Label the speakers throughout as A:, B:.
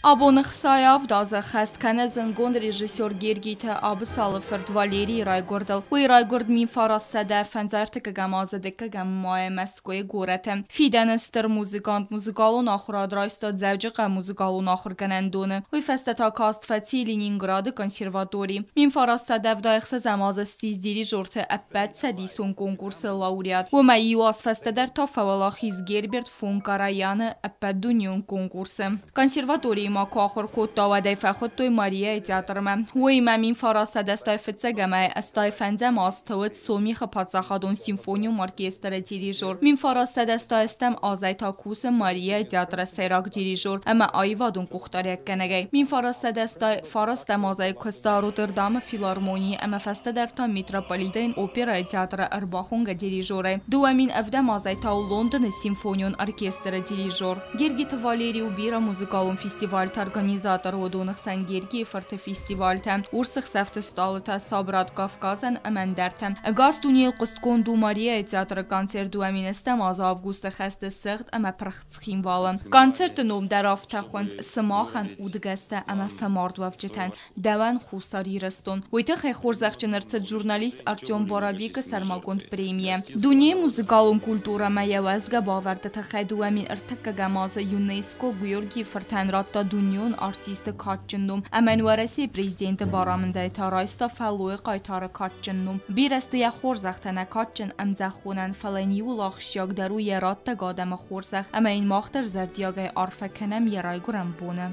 A: Абоны 67 азы ӕххӕст кӕны зындгонд режиссер Гергиты Абысалы фырт Валерийы райгуырдыл. Уый райгуырд 1951 азы дыккӕгӕм майы Мӕскуыйы горӕты. Фидӕны стыр музыкант музыкалон ахуырад райста Дзӕуджыхъӕуы музыкалон ахуыргӕнӕндоны. Уый фӕстӕ та каст фӕци Ленинграды консерватори. 1976 азы ссис дирижерты ӕппӕтцӕдисон конкурсы лауреат. Уымӕй иу аз фӕстӕдӕр та фӕуӕлахиз Герберт фон Караяны ӕппӕтдунеон конкурсы. Консерваторийы ма куы ахуыр кодта, уӕд ӕй фӕхуыдтой Марияйы театрмӕ. Уыимӕ 1985 ӕмӕ 85 азты уыд Сомихы паддзахадон симфонион оркестры дирижер. 1988 азӕй та кусы Марияйы театры сӕйраг дирижер ӕмӕ аивадон къухдариуӕггӕнӕгӕй. 1989 азӕй куыста Роттердамы филармонийы ӕмӕ фӕстӕдӕр та Метрополитен оперӕйы театры ӕрбахонгӕ дирижерӕй. 2007 азӕй та у Лондоны симфонион оркестры дирижер. Гергиты Валерий у бирӕ музыкалон фестивальты организатор, уыдоны хсӕн Гергийы фырты фестивальтӕ, Урс ӕхсӕвты стъалытӕ, Сабырад Кавказӕн ӕмӕ ӕндӕртӕ. Ӕгас дунейыл хъуыстгонд у Марияйы театры концерт 2008 азы августы хӕсты сыгъд ӕмӕ пырх Цхинвалы. Концерты ном дӕр афтӕ хуынд «Сымахӕн, удгӕстӕ ӕмӕ фӕмардуӕвджытӕн, дӕуӕн Хуссар Ирыстон». Уый тыххӕй хорзӕхджын ӕрцыд журналист Артем Боровикы сӕрмагонд премийӕ. Дунейы музыкалон культурӕмӕ йӕ уӕзгӕ бавӕрды тыххӕй 2003 азы ЮНЕСКО Георгийы фыртӕн радта дунеон артисты кадджын ном ӕмӕ йын Уӕрӕсейы президенты барамындӕй та райста фӕллойы хъайтары кадджын ном. Бирӕ сты йӕ хорзӕхтӕ нӕ кадджын ӕмзӕххонӕн, фӕлӕ йын иууыл ахсджиагдӕр у йӕ раттӕг адӕмы хорзӕх ӕмӕ йын мах дӕр зӕрдиагӕй арфӕ кӕнӕм йӕ райгуырӕн боны.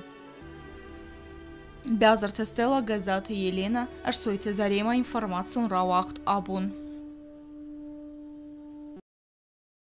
A: Бязырты Стелла, Гӕззаты Елена, Ӕрсойты Заремӕ информацион рауагъд абон.